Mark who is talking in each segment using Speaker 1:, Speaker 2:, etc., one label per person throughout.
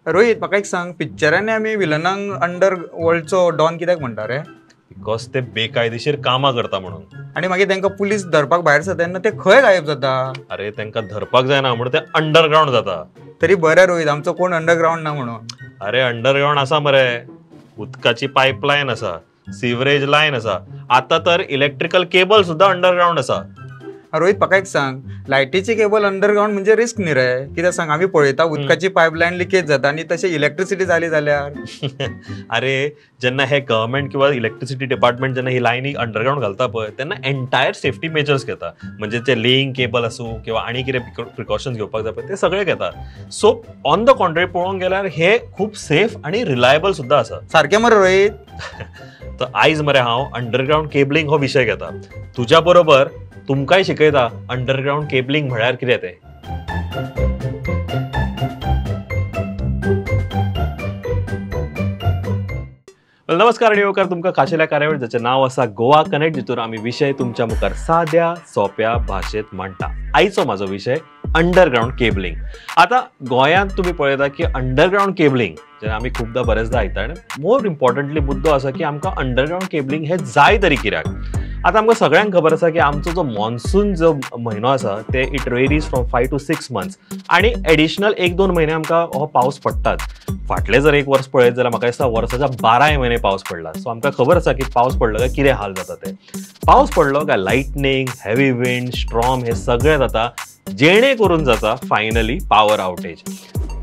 Speaker 1: रोहित म्हाका एक सांग, पिक्चरांनी आमी विलनांक अंडर वर्ल्डचो डॉन कित्याक म्हणटा रे?
Speaker 2: Because ते बेकायदेशीर कामां करता म्हणून.
Speaker 1: आनी मागीर तांकां पुलीस धरपाक भायर सरता तेन्ना ते खंय गायब जाता?
Speaker 2: अरे तांकां धरपाक जायना म्हणून ते अंडरग्रावंड जाता.
Speaker 1: तरी बरें रोहित, आमचो कोण अंडरग्रावंड ना म्हणून.
Speaker 2: अरे अंडरग्रावंड आसा मरे, उदकाची पायपलायन आसा, सिवरेज लायन आसा, आता तर इलेक्ट्रिकल केबल सुद्धा अंडरग्रावंड आसा.
Speaker 1: रोहित म्हाका एक सांग, लायटीची केबल अंडरग्रावंड म्हणजे रिस्क न्ही रे? कित्याक सांग, आमी पळयता उदकाची पायपलायन लिकेज जाता आनी तशें इलेक्ट्रिसिटी जाली जाल्यार.
Speaker 2: अरे जेन्ना हे गव्हर्मेंट किंवा इलेक्ट्रिसिटी डिपार्टमेंट जेन्ना ही लायनी अंडरग्रावंड घालता पळय तेन्ना एंटायर सेफ्टी मेजर्स घेता. म्हणजे ते लेईंग केबल आसूं किंवा आनी कितें प्रिकॉशन्स घेवपाक जाय पळय ते सगळे घेता. सो ऑन the contrary पळोवंक गेल्यार हे खूब सेफ आनी रिलायबल सुद्दां आसा.
Speaker 1: सारकें मरे रोहित.
Speaker 2: तर आयज मरे हांव अंडरग्रावंड केबलिंग हो विशय घेता. तुज्या बरोबर तुमकांय शिकयता अंडरग्रावंड केबलिंग म्हळ्यार कितें तें. नमस्कार आनी येवकार तुमकां खाशेल्या कार्यावळीत जाचें नांव आसा गोवा कनेक्ट, जितून आमी विशय तुमच्या मुखार साद्या सोंप्या भाशेंत मांडटा. आयचो म्हाजो विशय अंडरग्रावंड केबलिंग. आतां गोंयांत तुमी पळयता की अंडरग्रावंड केबलिंग जेन्ना आमी खुबदां बरेचदां आयकता आनी मोर इम्पॉर्टंटली मुद्दो आसा की आमकां अंडरग्रावंड केबलिंग हें जाय तरी कित्याक. आतां आमकां सगळ्यांक खबर आसा की आमचो जो मॉन्सून जो म्हयनो आसा ते it varies from 5 to 6 months आनी एडिशनल 1-2 म्हयने आमकां हो पावस पडटाच. फाटलें जर एक वर्स पळयत जाल्यार म्हाका दिसता वर्साच्या 12 म्हयने पावस पडला. सो आमकां खबर आसा की पावस पडलो काय कितें हाल जाता ते. पावस पडलो काय लायटनींग, हेवी विंड, स्ट्रॉम हे सगळें जाता, जेणे करून जाता फायनली पावर आवटेज.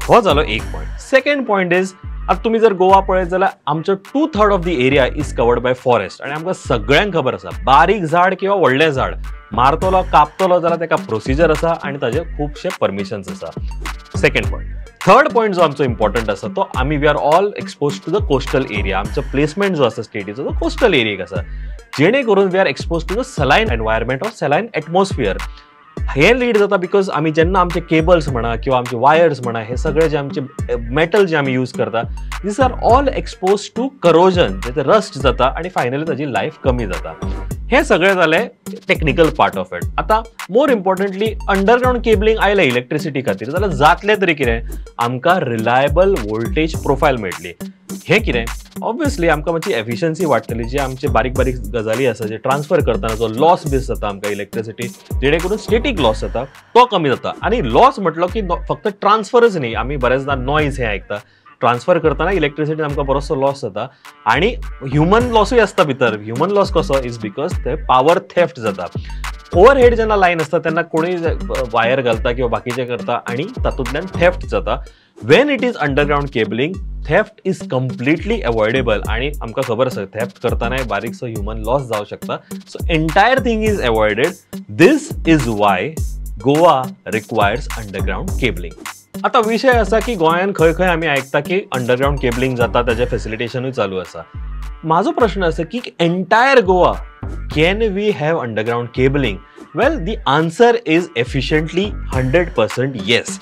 Speaker 2: हो जालो एक पॉयंट. सेकंड पॉयंट is, आतां तुमी जर गोवा पळयत जाल्यार आमचो 2/3 of the area is covered by forest आनी आमकां सगळ्यांक खबर आसा बारीक झाड किंवा व्हडलें झाड मारतलो कापतलो जाल्यार ताका प्रोसिजर आसा आनी ताजे खुबशे परमिशन्स आसा. Second point. Third point जो आमचो इम्पॉर्टंट आसा तो आमी we are all expose to the coastal area. आमचो प्लेसमेंट जो आसा स्टेटीचो तो कोस्टल एरियेक आसा, जेणे करून we are expose to the saline environment or saline atmosphere. हे लीड जाता because आमी जेन्ना आमचे केबल्स म्हणा किंवा आमचे वायर्स म्हणा हे सगळे जे आमचे मेटल जे आमी यूज करता these are all expose to corrosion, J rust जाता आनी फायनली ताजी लायफ कमी जाता. हे सगळें जालें टॅक्निकल पार्ट ऑफ it. आतां मोर इम्पॉर्टंटली अंडरग्रावंड केबलिंग आयलें इलेक्ट्रिसिटी खातीर जाल्यार जातलें तरी कितें, आमकां रिलायबल वोल्टेज प्रोफायल मेळटली. हें कितें ऑब्वियसली आमकां मातशी एफिशन्सी वाडटली, जे आमचे बारीक बारीक गजाली आसा जे ट्रान्सफर करतना जो लॉस बीस जाता आमकां इलेक्ट्रिसिटी, जेणे करून स्टेटीक लॉस जाता तो कमी जाता. आनी लॉस म्हटलो की फक्त ट्रान्सफरच न्ही, आमी बरेचदां नॉयज हें आयकता. ट्रान्सफर करतना इलेक्ट्रिसिटी आमकां बरोचसो लॉस जाता आनी ह्युमन लॉसूय आसता भितर. ह्युमन लॉस कसो is because ते पावर थेफ्ट जाता. ओवरहेड जेन्ना लायन आसता तेन्ना कोणूय वायर घालता किंवा बाकीचें करता आनी तातूंतल्यान थेफ्ट जाता. When it is underground cabling theft is completely avoidable आनी आमकां खबर आसा थेफ्ट करतनाय बारीकसो ह्युमन लॉस जावंक शकता. So entire thing is avoided. This is why Goa requires underground cabling. आतां विशय आसा की गोंयांत खंय खंय आमी आयकता की अंडरग्रावंड केबलिंग जाता, ताजें फेसिलिटेशनूय चालू आसा. म्हाजो प्रश्न आसा की entire Goa can we have underground cabling? Well, the answer is efficiently 100% yes.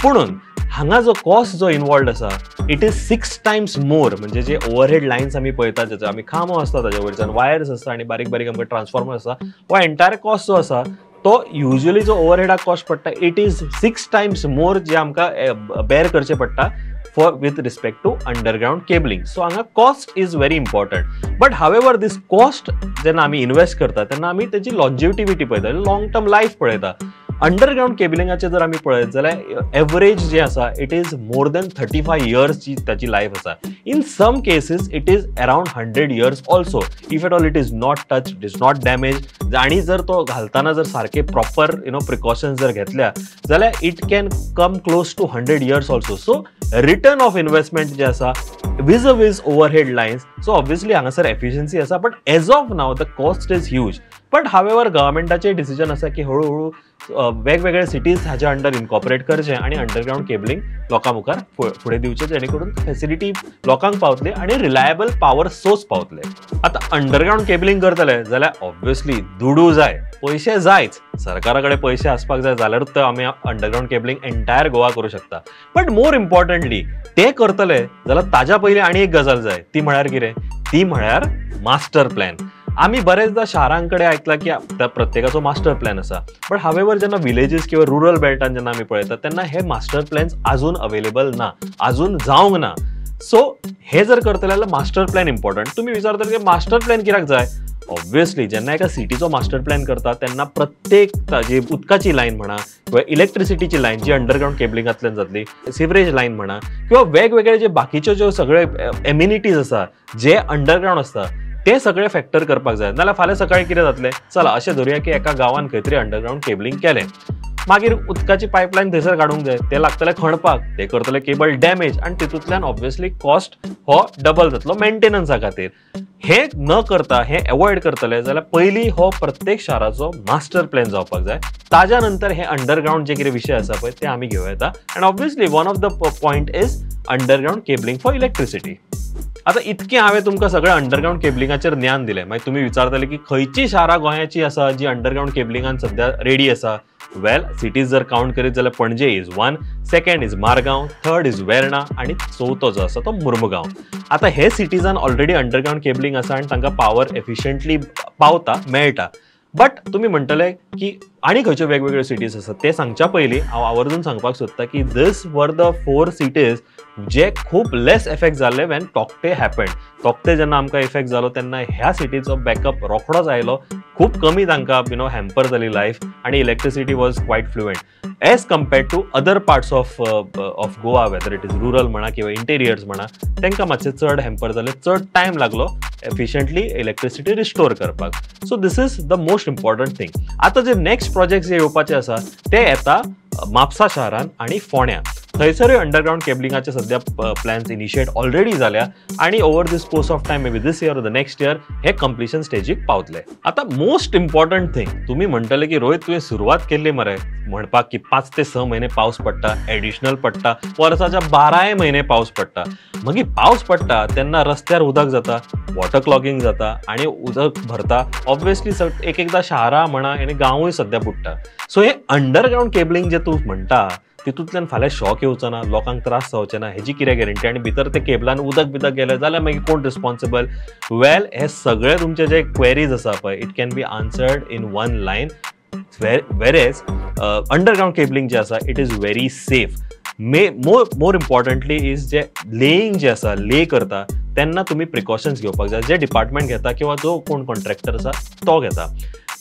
Speaker 2: पुणून हांगा जो कॉस्ट जो इन्वॉल्ड आसा it is 6 times मोर. म्हणजे जे ओवरहेड लायन्स आमी पळयता ज्याचो आमी खांबो आसता ताज्या वयरच्यान वायर्स आसता आनी बारीक बारीक आमकां ट्रान्सफॉर्मर आसा, हो एंटायर कॉस्ट जो आसा तो युजली जो ओवरहेडाक कॉस्ट पडटा it is 6 times मोर जे आमकां बेर करचें पडटा for with respect to underground cabling. So हांगा cost is very important. But however this cost जेन्ना आमी इन्वेस्ट करता तेन्ना आमी तेजी लॉन्जिविटी पळयता, लॉंग टर्म लायफ पळयता. अंडरग्रावंड केबलिंगाचें जर आमी पळयत जाल्यार एवरेज जें आसा it is more than 35 years जी ताची लायफ आसा. In some cases it is around 100 years also, if at all it is not touch, it is not damage. आनी जर तो घालतना जर सारके प्रॉपर प्रिकॉशन्स जर घेतल्या जाल्यार it can come close to 100 years also. So return of investment जे आसा vis a vis overhead lines, so obviously हांगासर एफिशियन्सी आसा, but as of now the cost is huge. But however गव्हर्मेंटाचें decision आसा की हळूहळू वेगवेगळे सिटीज हाच्या under incorporate करचे आनी अंडरग्रावंड केबलिंग लोकां मुखार फुडें दिवचें, जेणे करून फेसिलिटी लोकांक पावतले आनी रिलायबल पावर सोर्स पावतले. आतां अंडरग्रावंड केबलिंग करतले जाल्यार ऑब्वियसली दुडू जाय, पयशे जायच, सरकारा कडेन पयशे आसपाक जाय जाल्यारूच ते आमी अंडरग्रावंड केबलिंग एंटायर गोवा करूं शकता. बट मोर इम्पॉर्टंटली ते करतले जाल्यार ताज्या पयलीं आनी एक गजाल जाय, ती म्हळ्यार कितें? ती म्हळ्यार मास्टर प्लॅन. आमी बरेचदा शारांकडे आयकला की प्रत्येकाचो मास्टर प्लॅन आसा, बट हावेवर जेन्ना विलेजीस किंवा रुरल बेल्टान जेन्ना आमी पळयतात तेन्ना हे मास्टर प्लॅन्स अजून अवेलेबल ना, अजून जावंक ना. सो हे जर करतले जाल्यार मास्टर प्लॅन इम्पॉर्टंट. तुमी विचारतले की मास्टर प्लॅन कित्याक जाय? ऑब्वियसली जेन्ना एका सिटीचो मास्टर प्लॅन करता तेन्ना प्रत्येक ताजी उदकाची लायन म्हणा किंवा इलेक्ट्रिसिटीची लायन जी अंडरग्रावंड केबलिंगांतल्यान जातली, सिवरेज लायन म्हणा किंवा वेगवेगळे जे बाकीच्यो ज्यो सगळे एम्युनिटीज आसा जे अंडरग्रावंड आसता ते सगळे फॅक्टर करपाक जाय. नाल्यार फाल्यां सकाळी कितें जातलें, चला अशें धरुया की एका गांवान खंय तरी अंडरग्रावंड केबलिंग केलें, मागीर उदकाची पायपलायन थंयसर काडूंक जाय, ते लागतले खणपाक, ते करतले केबल डॅमेज आनी तितूंतल्यान ऑब्वियसली कॉस्ट हो डबल जातलो मेंटेनन्सा खातीर. हे न करता, हे एवॉयड करतले जाल्यार पयलीं हो प्रत्येक शाराचो मास्टर प्लॅन जावपाक जाय, ताज्या नंतर हे अंडरग्रावंड जे कितें विशय आसा पळय ते आमी घेवं येता. And obviously one of the point is underground cabling for electricity. आतां इतकें हांवें तुमकां सगळें अंडरग्रावंड केबलिंगाचेर ज्ञान दिलें. मागीर तुमी विचारतले की खंयची शारां गोंयाची आसा जी अंडरग्रावंड केबलिंगान सद्या रेडी आसा? वेल, सिटीज जर कावंट करीत जाल्यार Panaji is one, second is Margao, third is Verna आनी चवथो जो आसा तो मुर्मुगांव. आतां हे सिटीजान ऑलरेडी अंडरग्रावंड केबलिंग आसा आनी तांकां पावर एफिशियंटली पावता, मेळटा. बट तुमी म्हणटले की आनी खंयच्यो वेगवेगळ्यो सिटीज आसात ते सांगच्या पयलीं हांव आवर्जून सांगपाक सोदता की these were the 4 cities जे खूब लेस इफेक्ट जाल्ले when Tauktae happened. Tauktae जेन्ना आमकां इफेक्ट जालो तेन्ना ह्या सिटीचो बॅकअप रोखडोच आयलो, खूब कमी तांकां you know hamper जाली लायफ आनी electricity was quite fluent as compared to other parts of Goa, whether it is rural म्हणा किंवा इंटेरियर्स म्हणा, तांकां मातशें चड हॅम्पर जालें, चड टायम लागलो एफिशियंटली इलेक्ट्रिसिटी रिस्टोर करपाक. So this is the most important thing. आतां जे नेक्स्ट प्रोजेक्ट जे येवपाचे आसा ते येता म्हापसा शारान आनी फोंड्या. थंयसरूय अंडरग्रावंड केबलिंगाचे सद्या प्लॅन्स इनिशिएट ऑलरेडी जाल्या आनी over this course of time maybe this year or the next year hey completion स्टेजीक पावतले. आतां मोस्ट इम्पॉर्टंट थिंग, तुमी म्हणटले की रोहित तुवें सुरवात केल्ली मरे म्हणपाक की 5 ते 6 म्हयने पावस पडटा, एडिशनल पडटा, वर्साच्या 12 म्हयने पावस पडटा. मागीर पावस पडटा तेन्ना रस्त्यार उदक जाता, वॉटर क्लॉगिंग जाता आनी उदक भरता. ऑब्वियसली एक एकदां शारां म्हणा आनी गांवूय सद्या बुडटा. सो हे अंडरग्रावंड केबलिंग जे तूं म्हणटा तितूंतल्यान फाल्यां शॉक येवचो ना, लोकांक त्रास जावचे ना, हेजी कितें गॅरंटी? आनी भितर ते केबलान उदक बिदक गेलें जाल्यार मागीर कोण रिस्पॉन्सिबल? वेल, हे सगळे तुमचे जे क्वेरीज आसा पळय it can be answered in one line. Whereas underground cabling जे आसा it is very safe. More importantly is J laying जे आसा, ले करता तेन्ना तुमी प्रिकॉशन्स घेवपाक जाय. जे डिपार्टमेंट घेता किंवा जो कोण कॉन्ट्रॅक्टर आसा तो घेता,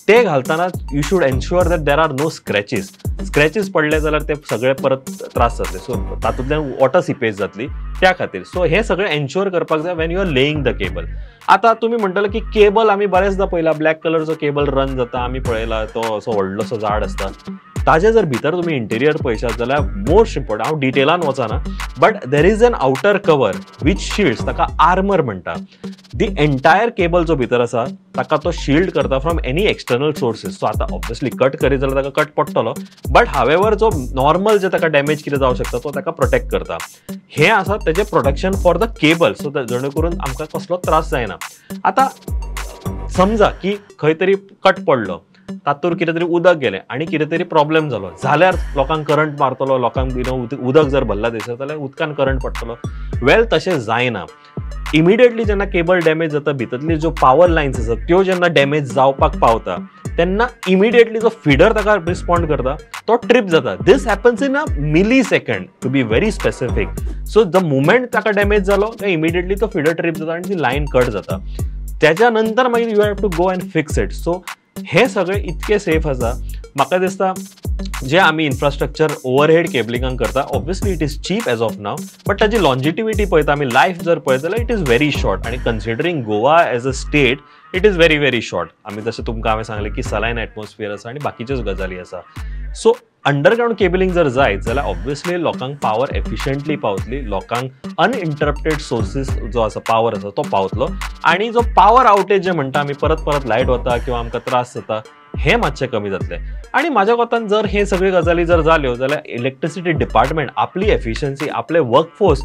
Speaker 2: ते घालतना you should ensure that there are no scratches. Scratches पडले जाल्यार ते सगळे परत त्रास जातले, सो तातूंतल्यान वॉटर सिपेज जातली त्या खातीर. सो हे सगळें एन्श्योर करपाक जाय when you are laying the cable. आतां तुमी म्हणटले की केबल आमी बरेचदा पळयला, ब्लॅक कलरचो केबल रन जाता, आमी पळयला तो असो व्हडलोसो जाड आसता. ताजे जर भितर तुमी इंटेरियर पळयशात जाल्यार मोस्ट इम्पॉर्टंट, हांव डिटेलान वचना, but there is an outer cover which shields, ताका आर्मर म्हणटा. दी एंटायर केबल जो भितर आसा ताका तो शिल्ड करता from any external sources. So आतां ऑब्वियसली कट करीत जाल्यार ताका कट पडटलो, बट हावेवर जो नॉर्मल जे ताका डॅमेज कितें जावं शकता तो ताका प्रोटेक्ट करता. हें आसा तेजें protection for the cable, so जेणे करून आमकां कसलोच त्रास जायना. आतां समजा की खंय तरी कट पडलो, तातूंत कितें तरी उदक गेलें आनी कितें तरी प्रॉब्लेम जालो जाल्यार लोकांक करंट मारतलो, लोकांक you know उदक जर भरला थंयसर जाल्यार उदकान करंट पडटलो. वेल, तशें जायना. इमिडिएटली जेन्ना केबल डॅमेज जाता, भितरली ज्यो पावर लायन्स आसात त्यो जेन्ना डॅमेज जावपाक पावता तेन्ना इमिडिएटली जो फिडर ताका रिस्पॉन्ड करता तो ट्रीप जाता. This happens in a millisecond to be very specific. So the moment ताका डॅमेज जालो काय इमिडिएटली तो फिडर ट्रीप जाता आनी ती लायन कट जाता. त्याच्या नंतर मागीर you have to go and fix it. So हे सगळें इतकें सेफ आसा. म्हाका दिसता जे आमी इन्फ्रास्ट्रक्चर ओवरहेड केबलिंगान करता, obviously it is cheap as of now, but ताजी लॉन्जिटिविटी पळयता आमी, लायफ जर पळयत जाल्यार it is very short. आनी considering Goa as a state it is very very short. आमी जशें तुमकां हांवें सांगलें की सलायन एटमॉस्फियर आसा आनी बाकीच्योच गजाली आसा. सो अंडरग्रावंड केबलिंग जर जायत जाल्यार ऑब्वियसली लोकांक पावर एफिशियंटली पावतली, लोकांक अनइंटरप्टेड सोर्सीस जो आसा पावर आसा तो पावतलो. आनी जो पावर आवटेज जे म्हणटा आमी, परत परत लायट वता किंवा आमकां त्रास जाता, हे मातशें कमी जातलें. आनी म्हाज्या कोतान जर हे सगळ्यो गजाली जर जाल्यो जाल्यार इलेक्ट्रिसिटी डिपार्टमेंट आपली एफिशियन्सी, आपले वर्कफोर्स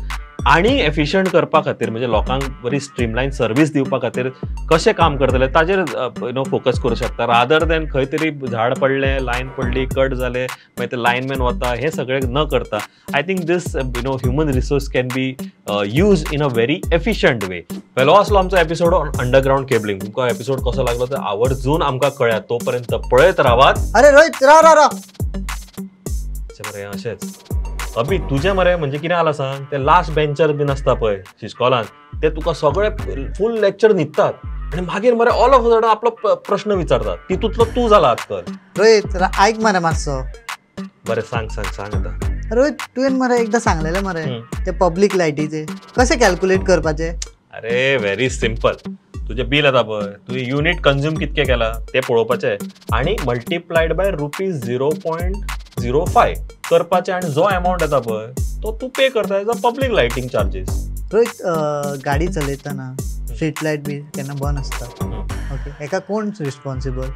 Speaker 2: आनी एफिशियंट करपा खातीर म्हणजे लोकांक बरी स्ट्रीमलायन सर्वीस दिवपा खातीर कशें काम करतले ताजेर you know focus करूं शकता, रादर दॅन खंय तरी झाड पडलें, लायन पडली, कट जालें, मागीर ते लायनमॅन वता, हें सगळें न करता I think this you know human resource can be use in a very efficient way. Well, हो आसलो आमचो एपिसोड ऑन अंडरग्रावंड केबलिंग. तुमकां एपिसोड कसो लागलो तर आवर्जून आमकां कळयात. तो पर्यंत पळयत रावात.
Speaker 3: अरे रोहित, राव राव राव.
Speaker 2: मरे अशेंच अभि तुजें मरे म्हणजे कितें जाला सांग, ते लास्ट बेंचर बीन आसता पळय इस्कॉलान, ते तुका सगळे फूल लेक्चर न्हिदतात आनी मागीर मरे ऑल ऑफ अ सडन आपलो प्रश्न विचारतात, तितूंतलो तूं जाला आजकाल.
Speaker 3: रोहित आयक मरे मातसो.
Speaker 2: बरें सांग सांग सांग आतां.
Speaker 3: रोहित तुवें मरे एकदां सांगलेलें मरे ते पब्लीक लायटीचे कशें कॅल्कुलेट करपाचे.
Speaker 2: अरे व्हेरी सिम्पल, तुजें बील येता पळय, तुवें युनीट कंज्यूम कितकें केलां तें पळोवपाचें आनी मल्टिप्लायड बाय ₹0.05 करपाचें आनी जो एमावंट येता पळय तो तूं पे करता as a public lighting charges.
Speaker 3: Rohit गाडी चलयतना स्ट्रीट लायट बी केन्ना बंद आसता, ओके, हेका कोण रिस्पॉन्सिबल?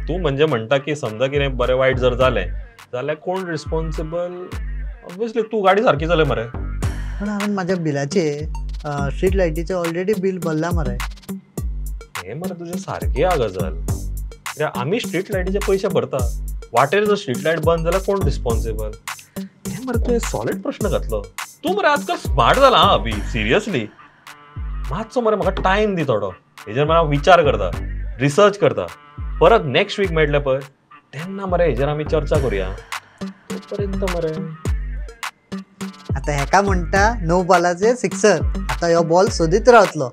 Speaker 2: तूं म्हणजे म्हणटा की समजा कितें बरें वायट जर जालें जाल्यार कोण रिस्पॉन्सिबल? ऑब्वियसली तूं गाडी सारकी चलय मरे.
Speaker 3: पूण हांवें म्हाज्या बिलाचे स्ट्रीट लायटीचें ऑलरेडी बील भरलां मरे.
Speaker 2: हें मरे तुजें सारकी आहा गजाल, कित्याक आमी स्ट्रीट लायटीचे पयशे भरता, वाटेर जर स्ट्रीट लायट बंद जाल्यार कोण रिस्पॉन्सिबल? हें मरे तुवें सॉलीड प्रश्न घातलो. तूं मरे आजकाल स्मार्ट जाला आं अभि, सिरियसली. मातसो मरे म्हाका टायम दी थोडो, हेजेर मरे हांव विचार करता, रिसर्च करता, परत नेक्स्ट वीक मेळटलें पळय तेन्ना मरे हेजेर आमी चर्चा करुया. तो पर्यंत मरे
Speaker 3: आतां हेका म्हणटा 9 बॉलाचे सिक्सर, आतां ह्यो बॉल सोदीत रावतलो.